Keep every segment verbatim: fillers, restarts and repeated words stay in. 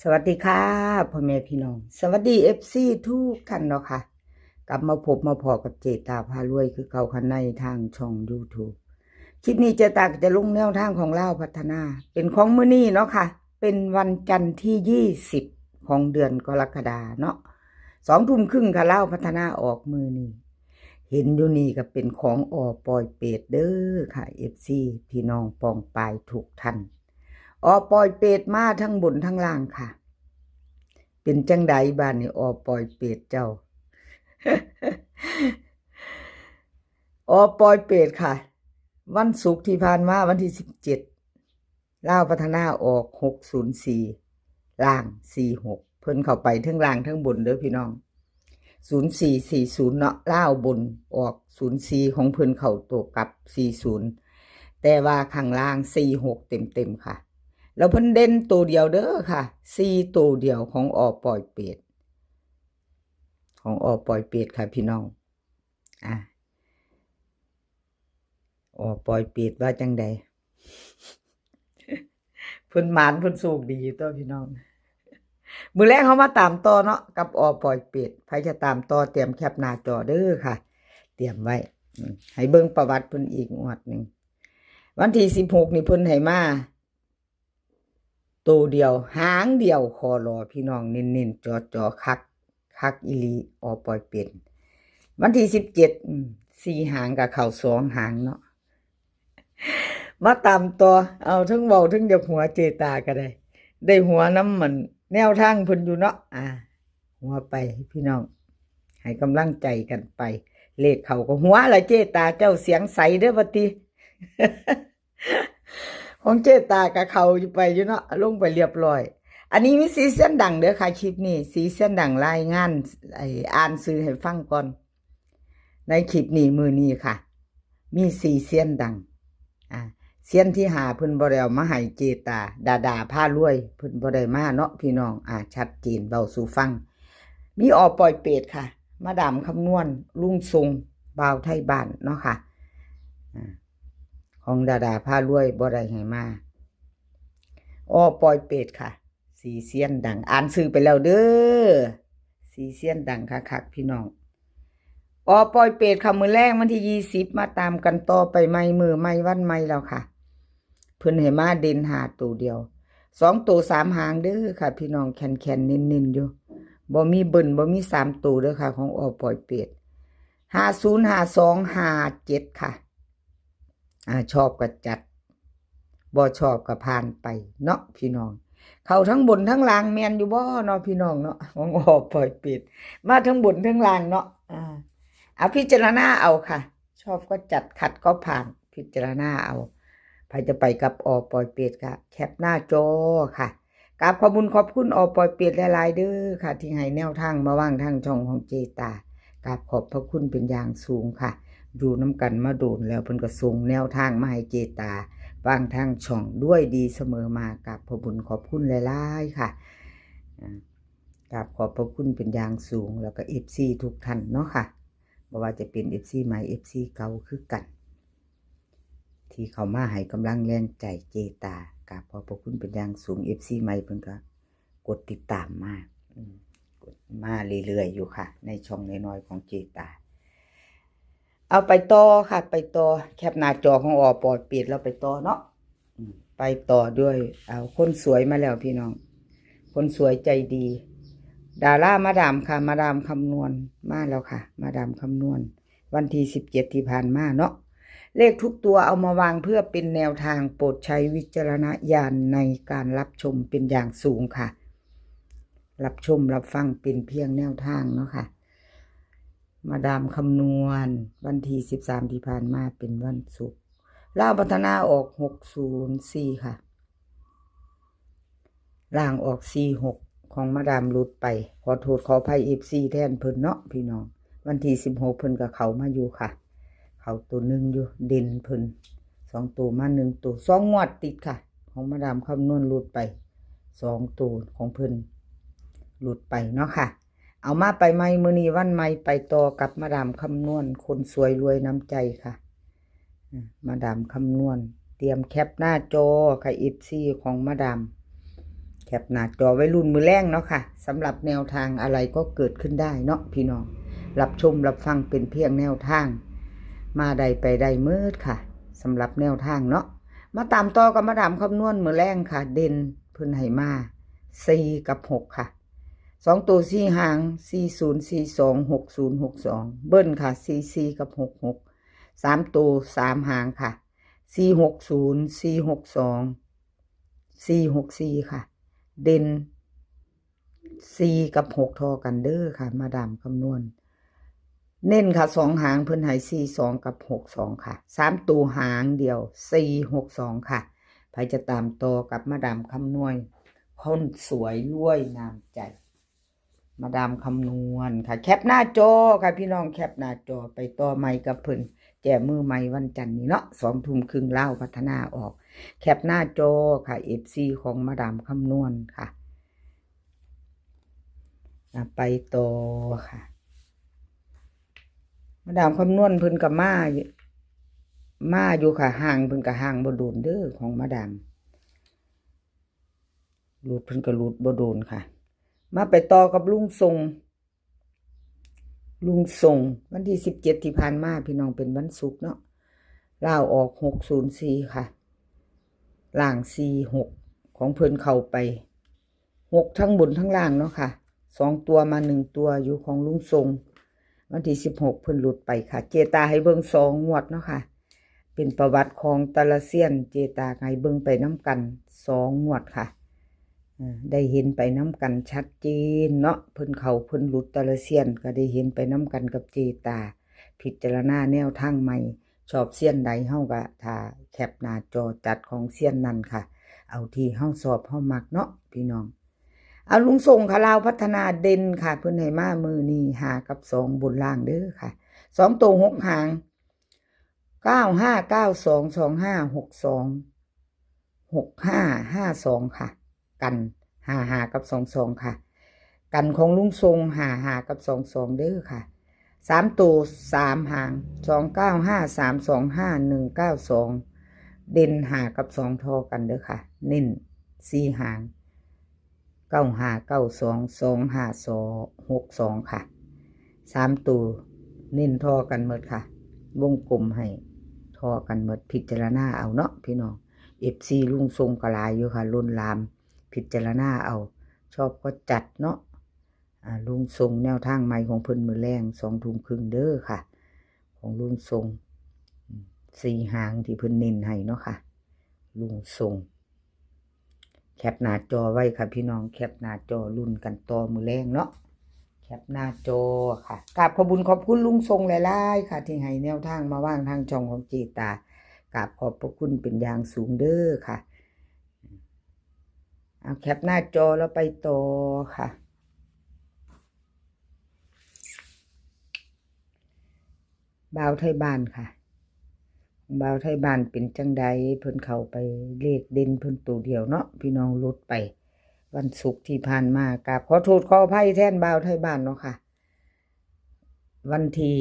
สวัสดีค่ะ พ่อแม่พี่น้อง สวัสดี เอฟซี ทุกท่านเนาะค่ะ กลับมาพบมาพ้อกับเจตาพารวยคือเก่าค่ะ ในทางช่อง YouTube คลิปนี้เจตาก็จะลงแนวทางของลาวพัฒนา เป็นของมื้อนี้เนาะค่ะ เป็นวันจันทร์ที่ ยี่สิบ ของเดือนกรกฎาเนาะ สองทุ่มครึ่งค่ะ ลาวพัฒนาออกมื้อนี้ เห็นอยู่นี่ก็เป็นของอ.ปอยเปตเด้อค่ะ เอฟซี พี่น้องปองปายทุกท่าน อ.ปอยเปตมาทั้งบนทั้งล่างค่ะ เป็นจังใดบาดนี้ อ.ปอยเปตเจ้า อ.ปอยเปตค่ะ วันศุกร์ที่ผ่านมาวันที่ สิบเจ็ด ลาวพัฒนาออก หกศูนย์สี่ ล่าง สี่หก เพิ่นเข้าไปทั้งล่างทั้งบนเด้อพี่น้อง ศูนย์สี่สี่ศูนย์ เนาะ ลาวบนออก ศูนย์สี่ ของเพิ่นเข้าตัวกลับ สี่ศูนย์ แต่ว่าข้างล่าง สี่หก เต็มๆค่ะ แล้วเพิ่นเด่นตัวเดียวเด้อค่ะ สี่ ตัวเดียวของอ.ปอยเปต ของอ.ปอยเปตค่ะพี่น้อง อ่ะ อ.ปอยเปตว่าจังใด เพิ่นหมานเพิ่นโชคดีตัวพี่น้อง มื้อแรกเขามาตามต่อเนาะ กับอ.ปอยเปต ใครจะตามต่อเตรียมแคปหน้าจอเด้อค่ะ เตรียมไว้ อืม ให้เบิ่งประวัติเพิ่นอีกงวดหนึ่ง วันที่ สิบหก นี่เพิ่นให้มา ตัวเดียว หางเดียว คอรอ พี่น้อง เน้นๆ จอๆ คัก คักอีหลี อ.ปอยเปต วันที่ สิบเจ็ด อืม สี่หางกับเข้าสองหางเนาะ มาตามต่อ เอาทั้งเว้าทั้งอยากหัวเจตาก็ได้ ได้หัวนำมันแนวทางเพิ่นอยู่เนาะ อ่า หัวไปพี่น้อง ให้กำลังใจกันไป เลขเข้าก็หัวละเจตา เจ้าเสียงใสเด้อบัดนี้ ของเจตาก็เข้าอยู่ไปอยู่เนาะ ลงไปเรียบร้อย อันนี้มีสี่เซียนดังเด้อค่ะ คลิปนี้ สี่เซียนดังรายงาน ไอ้ อ่านชื่อให้ฟังก่อน ในคลิปนี้มื้อนี้ค่ะ มีสี่เซียนดัง อ่า เซียนที่ห้าเพิ่นบ่ได้เอามาให้เจตา ดาดาพารวย เพิ่นบ่ได้มาเนาะพี่น้อง อ่า ชัดเจน เว้าสู่ฟัง มีอ.ปอยเปตค่ะ มาดามคำนวณ ลุงทรง บ่าวไทบ้านเนาะค่ะ อ่า ของดาดาพารวยบ่ได้ให้มา อ.ปอยเปตค่ะ สี่เซียนดัง อ่านชื่อไปแล้วเด้อ สี่เซียนดังคักๆพี่น้อง อ.ปอยเปตค่ะ มื้อแรกวันที่ ยี่สิบ มาตามกันต่อไปใหม่ มื้อใหม่วันใหม่แล้วค่ะ เพิ่นให้มาเด่นห้าตัวเดียว สองตัวสามหางเด้อค่ะ พี่น้อง แคนๆ เน้นๆอยู่ บ่มีเบิ้ล บ่มีสามตัวเด้อค่ะ ของอ.ปอยเปต ห้าศูนย์ ห้าสอง ห้าเจ็ด ค่ะ อ่า ชอบก็จัด บ่ชอบก็ผ่านไปเนาะพี่น้อง เข้าทั้งบนทั้งล่างแม่นอยู่บ่เนาะพี่น้องเนาะ ของอ.ปอยเปต มาทั้งบนทั้งล่างเนาะ อ่า เอาพิจารณาเอาค่ะ ชอบก็จัด ขัดก็ผ่าน พิจารณาเอา ใครจะไปกับอ.ปอยเปตก็แคปหน้าจอค่ะ กราบขอบบุญขอบคุณอ.ปอยเปตหลายๆเด้อค่ะ ที่ให้แนวทางมาวางทางช่องของเจตา กราบขอบพระคุณเป็นอย่างสูงค่ะ อยู่นำกันมาโดนแล้ว เพิ่นก็ส่งแนวทางมาให้เจตา วางทางช่องด้วยดีเสมอมา กราบขอบบุญขอบคุณหลายๆค่ะ อ่า กราบขอบพระคุณเป็นอย่างสูง แล้วก็ เอฟซี ทุกท่านเนาะค่ะ บ่ว่าจะเป็น เอฟซี ใหม่ เอฟซี เก่าคือกัน ที่เข้ามาให้กำลังแรงใจเจตา กราบขอบพระคุณเป็นอย่างสูง เอฟซี ใหม่เพิ่นก็กดติดตามมา อืม กดมาเรื่อยๆอยู่ค่ะ ในช่องน้อยๆของเจตา เอาไปต่อค่ะ ไปต่อ แคปหน้าจอของอ.ปอยเปต แล้วไปต่อเนาะ อืม ไปต่อด้วย เอาคนสวยมาแล้วพี่น้อง คนสวยใจดี ดารามาดามค่ะ มาดามคำนวณมาแล้วค่ะ มาดามคำนวณ วันที่ สิบเจ็ด ที่ผ่านมาเนาะ เลขทุกตัวเอามาวางเพื่อเป็นแนวทาง โปรดใช้วิจารณญาณในการรับชมเป็นอย่างสูงค่ะ รับชมรับฟังเป็นเพียงแนวทางเนาะค่ะ มาดามคำนวณ วันที่ สิบสาม ที่ผ่านมาเป็นวันศุกร์ ลาวพัฒนาออก หกศูนย์สี่ ค่ะ ล่างออก สี่หก ของมาดามหลุดไป ขอโทษขออภัย เอฟซี แทนเพิ่นเนาะพี่น้อง วันที่ สิบหก เพิ่นก็เข้ามาอยู่ค่ะ เข้าตัวหนึ่งอยู่ เด่นเพิ่น สองตัวมาหนึ่งตัว สองงวดติดค่ะ ของมาดามคำนวณหลุดไป สองตัวของเพิ่นหลุดไปเนาะค่ะ เอามาไปใหม่ มื้อนี้วันใหม่ ไปต่อกับมาดามคำนวณ คนสวยรวยน้ำใจค่ะ อ่ะ มาดามคำนวณ เตรียมแคปหน้าจอค่ะ เอฟซี ของมาดาม แคปหน้าจอไว้ลุ้นมื้อแลงเนาะค่ะ สำหรับแนวทางอะไรก็เกิดขึ้นได้เนาะพี่น้อง รับชมรับฟังเป็นเพียงแนวทาง มาได้ไปได้เมิดค่ะ สำหรับแนวทางเนาะ มาตามต่อกับมาดามคำนวณมื้อแลงค่ะ เด่นเพิ่นให้มา สี่ กับ หก ค่ะ สอง ตัว สี่ หาง สี่ ศูนย์ สี่ สอง หก ศูนย์ หก สอง เบิ้ลค่ะ สี่ สี่ กับ หก หก สาม ตัว สาม หางค่ะ สี่ หก ศูนย์ สี่ หก สอง สี่ หก สี่ ค่ะ เด่น สี่ กับ หก ทอกันเด้อค่ะ มาดามคำนวณ เน้นค่ะ สอง หางเพิ่นให้ สี่ สอง กับ หก สอง ค่ะ สาม ตัวหางเดียว สี่ หก สอง ค่ะ ใครจะตามต่อกับมาดามคำนวณ คนสวยรวยน้ำใจ มาดามคำนวณค่ะ แคปหน้าจอค่ะพี่น้อง แคปหน้าจอไปต่อใหม่กับเพิ่น แจมือใหม่วันจันทร์นี้เนาะ สอง ทุ่มครึ่งลาวพัฒนาออก แคปหน้าจอค่ะ เอฟซี ของมาดามคำนวณค่ะ อ่ะ ไปต่อค่ะ มาดามคำนวณเพิ่นก็มาอยู่ มาอยู่ค่ะ ห่างเพิ่นก็ห่างบ่โดนเด้อของมาดาม หลุดเพิ่นก็หลุดบ่โดนค่ะ มาไปต่อกับลุงทรง ลุงทรง วันที่ สิบเจ็ด ที่ผ่านมาพี่น้อง เป็นวันศุกร์เนาะ ลาวออก หก ศูนย์ สี่ ค่ะ ล่าง สี่ หก ของเพิ่นเข้าไป หก ทั้งบนทั้งล่างเนาะค่ะ สอง ตัวมา หนึ่ง ตัวอยู่ของลุงทรง วันที่ สิบหก เพิ่นหลุดไปค่ะ เจตาให้เบิ่ง สอง งวดเนาะค่ะ เป็นประวัติของแต่ละเซียน เจตาให้เบิ่งไปน้ำกัน สอง งวดค่ะ เอ่อ ได้เห็นไปน้ำกันชัดเจนเนาะ เพิ่นเข้าเพิ่นหลุดแต่ละเซียนก็ได้เห็นไปน้ำกันกับเจตา พิจารณาแนวทางใหม่ ชอบเซียนใดเฮาก็ถ้าแคปหน้าจอจัดของเซียนนั้นค่ะ เอาที่เฮาชอบเฮามักเนาะพี่น้อง เอาลุงทรงค่ะ ลาวพัฒนาเด่นค่ะ เพิ่นให้มามื้อนี้ ห้า กับ สอง บนล่างเด้อค่ะ สอง ตัว หก หาง เก้า ห้า เก้า สอง สอง ห้า หก สอง หก ห้า ห้า สอง ค่ะ กัน ห้า ห้า กับ สอง สอง ค่ะ กันของลุงทรง ห้า ห้า กับ สอง สอง เด้อค่ะ สาม ตัว สาม หาง สอง เก้า ห้า สาม สอง ห้า หนึ่ง เก้า สอง เด่น ห้า กับ สอง ทอกันเด้อค่ะ เน้น สี่ หาง เก้า ห้า เก้า สอง สอง ห้า สอง หก สอง ค่ะ สาม ตัว เน้นทอกันเมิดค่ะ วงกลมให้ทอกันเมิด พิจารณาเอาเนาะพี่น้อง เอฟซี ลุงทรงก็หลายอยู่ค่ะ ล้นหลาม พิจารณาเอา ชอบก็จัดเนาะ อ่า ลุงทรงแนวทางใหม่ของเพิ่นมื้อแลง สอง ทุ่มครึ่งเด้อค่ะ ของลุงทรง อืม สี่ หางที่เพิ่นเน้นให้เนาะค่ะ ลุงทรง แคปหน้าจอไว้ค่ะพี่น้อง แคปหน้าจอลุ้นกันต่อมื้อแลงเนาะ แคปหน้าจอค่ะ กราบขอบบุญขอบคุณลุงทรงหลายๆค่ะ ที่ให้แนวทางมาวางทางช่องของเจตา กราบขอบพระคุณเป็นอย่างสูงเด้อค่ะ เอาแคปหน้าจอแล้วไปต่อค่ะ บ่าวไทยบ้านค่ะ บ่าวไทยบ้านเป็นจังใด เพิ่นเข้าไป เลขเด่นเพิ่นตัวเดียวเนาะ พี่น้องหลุดไป วันศุกร์ที่ผ่านมา กราบขอโทษขออภัยแทนบ่าวไทยบ้านเนาะค่ะ วันที่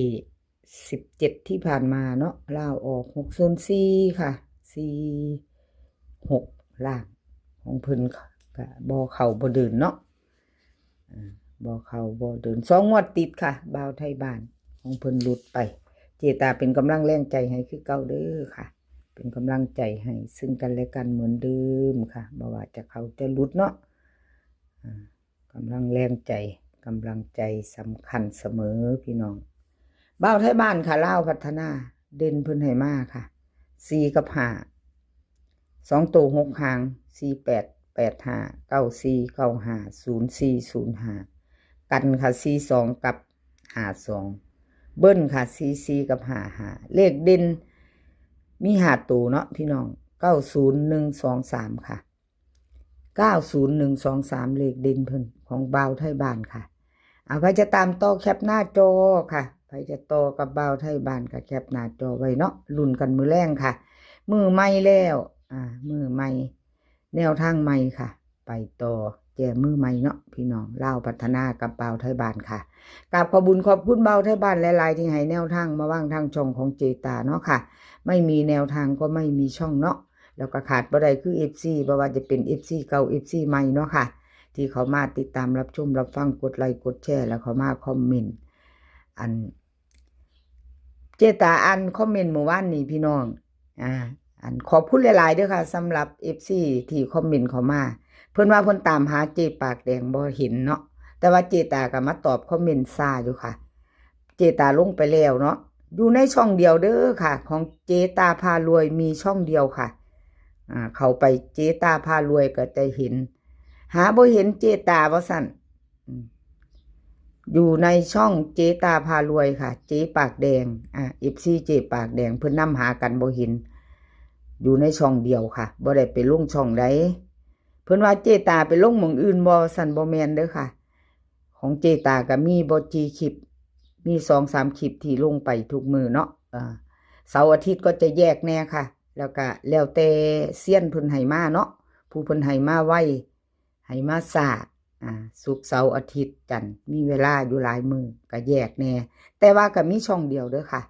สิบเจ็ด ที่ผ่านมาเนาะ ลาวออก หก ศูนย์ สี่ ค่ะ สี่ หก ล่าง ของเพิ่นก็บ่เข้าบ่เดินเนาะ อ่า บ่เข้าบ่เดิน สอง งวดติดค่ะ บ่าวไทยบ้าน ของเพิ่นหลุดไป เจตาเป็นกำลังแรงใจให้คือเก่าเด้อค่ะ เป็นกำลังใจให้ซึ่งกันและกันเหมือนเดิมค่ะ บ่ว่าจะเข้าจะหลุดเนาะ อ่า กำลังแรงใจ กำลังใจสำคัญเสมอพี่น้อง บ่าวไทยบ้านค่ะ ลาวพัฒนา เด่นเพิ่นให้มาค่ะ สี่ กับ ห้า สอง ตัว หก หาง สี่ แปด แปด ห้า เก้า สี่ เก้า ห้า ศูนย์ สี่ ศูนย์ ห้า กันค่ะ สี่ สอง กับ ห้า สอง เบิ้ลค่ะ สี่ สี่ กับ ห้า ห้า เลขเด่น มี ห้า ตัวเนาะพี่น้อง เก้า ศูนย์ หนึ่ง สอง สาม ค่ะ เก้า ศูนย์ หนึ่ง สอง สาม เลขเด่นเพิ่นของบ่าวไทยบ้านค่ะ เอา ใครจะตามต่อแคปหน้าจอค่ะ ใครจะต่อกับบ่าวไทยบ้านก็แคปหน้าจอไว้เนาะ ลุ้นกันมื้อแลงค่ะ มื้อใหม่แล้ว อ่า มื้อใหม่ แนวทางใหม่ค่ะ ไปต่อ แจมือใหม่เนาะพี่น้อง ลาวพัฒนากับบ่าวไทยบ้านค่ะ กราบขอบบุญขอบคุณบ่าวไทยบ้านหลายๆ ที่ให้แนวทางมาวางทางช่องของเจตาเนาะค่ะ ไม่มีแนวทางก็ไม่มีช่องเนาะ แล้วก็ขาดบ่ได้คือ เอฟซี บ่ว่าจะเป็น เอฟซี เก่า เอฟซี ใหม่เนาะค่ะ ที่เขามาติดตามรับชมรับฟัง กดไลค์กดแชร์ แล้วเขามาคอมเมนต์ อัน เจตาอ่านคอมเมนต์เมื่อวานนี้พี่น้อง อ่า อันขอบคุณหลายๆเด้อค่ะ สำหรับ เอฟซี ที่คอมเมนต์เข้ามา เพิ่นว่าเพิ่นตามหาเจปากแดงบ่เห็นเนาะ แต่ว่าเจตาก็มาตอบคอมเมนต์ซ่าอยู่ค่ะ เจตาลงไปแล้วเนาะ อยู่ในช่องเดียวเด้อค่ะ ของเจตาพารวยมีช่องเดียวค่ะ อ่า เข้าไปเจตาพารวยก็จะเห็น หาบ่เห็นเจตาว่าซั่น อืม อยู่ในช่องเจตาพารวยค่ะ เจปากแดง อ่า เอฟซี เจปากแดง เพิ่นนำหากันบ่เห็น อยู่ในช่องเดียวค่ะ บ่ได้ไปลงช่องใด เพิ่นว่าเจตาไปลงหม่องอื่นบ่ ซั่นบ่แม่นเด้อค่ะ ของเจตาก็มีบ่กี่คลิป มีสองสามคลิปที่ลงไปทุกมื้อเนาะ เอ่อ เสาร์อาทิตย์ก็จะแยกแน่ค่ะ แล้วก็แล้วแต่เซียนเพิ่นให้มาเนาะ ผู้เพิ่นให้มาไว ให้มาซ่า อ่า ศุกร์เสาร์อาทิตย์จันทร์ มีเวลาอยู่หลายมื้อก็แยกแน่ แต่ว่าก็มีช่องเดียวเด้อค่ะ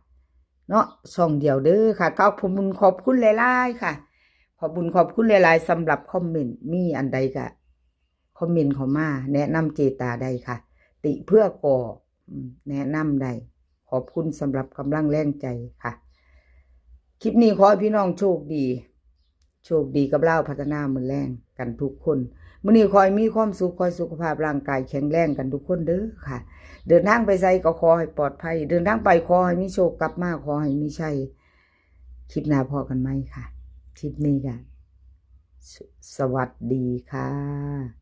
เนาะ ช่องเดียวเด้อค่ะ ขอบคุณ ขอบคุณหลายๆค่ะ ขอบคุณ ขอบคุณหลายๆสำหรับคอมเมนต์ มีอันใดก็คอมเมนต์เข้ามา แนะนำเจตาได้ค่ะ ติเพื่อก่อ อืม แนะนำได้ ขอบคุณสำหรับกำลังแรงใจค่ะ คลิปนี้ขอให้พี่น้องโชคดี โชคดีกับลาวพัฒนามื้อแลงกันทุกคน มื้อนี้ขอให้มีความสุข ขอให้สุขภาพร่างกายแข็งแรงกันทุกคนเด้อค่ะ เดินทางไปไสก็ขอให้ปลอดภัย เดินทางไปขอให้มีโชค กลับมาขอให้มีชัย คลิปหน้าพ้อกันใหม่ค่ะ คลิปนี้ก็ ส- สวัสดีค่ะ